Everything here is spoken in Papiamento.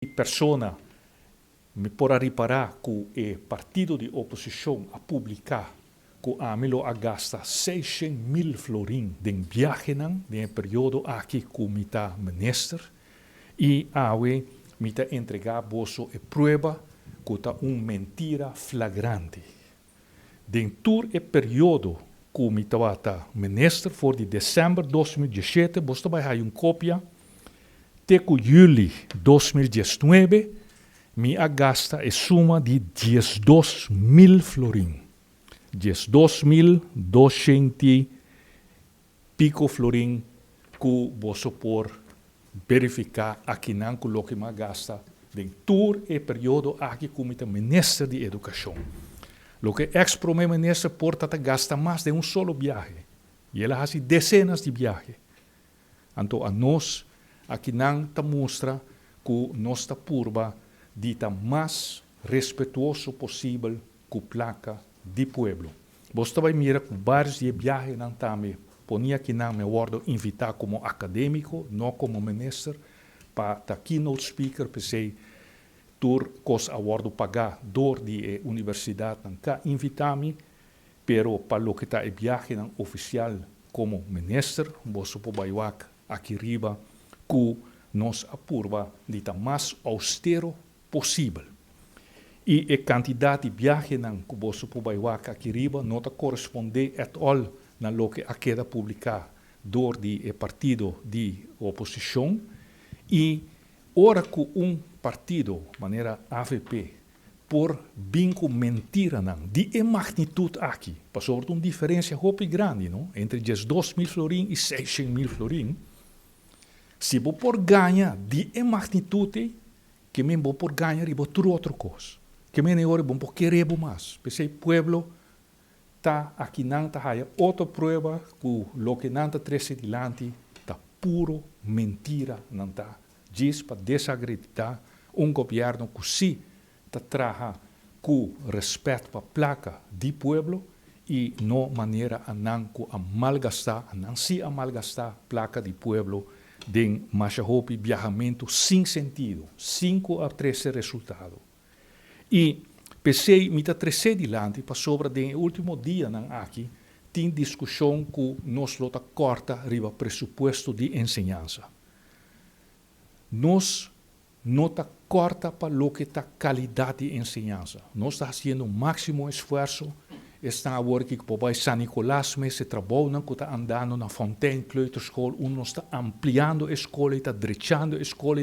Persona mi por a ripará ku e partido di oposishon a publiká ku ami lo a gasta 600.000 florin den biahenan den e periodo aki ku mi ta minister, i awe mi ta entregá boso e prueba ku ta un mentira flagrante. Den tur e periodo ku mi tabata minister, for di desèmber 2017, boso ta bai haña un kopia, te ku yüli 2019, mi a gasta e suma di 12.000 florin. 12.200 piko florin ku boso por verifiká akinan ku loke mi a gasta den tur e periodo aki ku mi ta minister di edukashon. Loke ex promé minister por ta gasta mas den un solo biahe. I el a hasi desenas di biahe. Anto anos akinan ta mustra ku nos ta purba di ta mas respetuoso posibel ku plaka di pueblo. Boso ta bai mira ku vários di e biahenan tambe poni akinan mi a wòrdu invitá komo akadémiko, no komo minister, pa ta keynote speaker. P'esei tur kos a wòrdu pagá dor di e universidatnan ku a invitá mi, pero pa loke ta e biahenan ofisial komo minister, boso por bai wak aki riba ku nos a purba di ta mas austero posibel. I e kantidat di biahenan ku boso por bai wak aki riba no ta korespondé at all na loke a keda publiká dor di e partido di oposishon. I ora ku un partido manera AVP por bin ku mentiranan di e magnitut aki, pasobra un diferensia hopi grandi, no, entre 12.000 florin i 600.000 florin, si bo por gaña di e magnitut, ke men bo por gaña riba tur otro kos. Ke men ora bo por kere bo mas. P'esei pueblo ta akinan ta haya otro prueba ku loke nan ta trese dilanti ta puro mentira, nan ta djis pa desakreditá un gobièrnu ku si ta traha ku rèspèt pa plaka di pueblo i no manera anan ku a malgastá, anan si a malgastá plaka di pueblo den masha hopi biahamentu sin sentido, sin ku a trese resultado. I p'esei mi ta trese dilanti pasobra den e último dianan aki tin diskushon ku nos lo ta kòrta riba presupuesto di enseñansa. Nos no ta kòrta pa loke ta kalidat di enseñansa. Nos ta hasiendo máksimo esfuerso. Está awor ku por bai San Nicolas mes, e trabounan ku ta andando na Fontein Kleuterschool, un nos ta ampliando e skol, ta drechando e skol.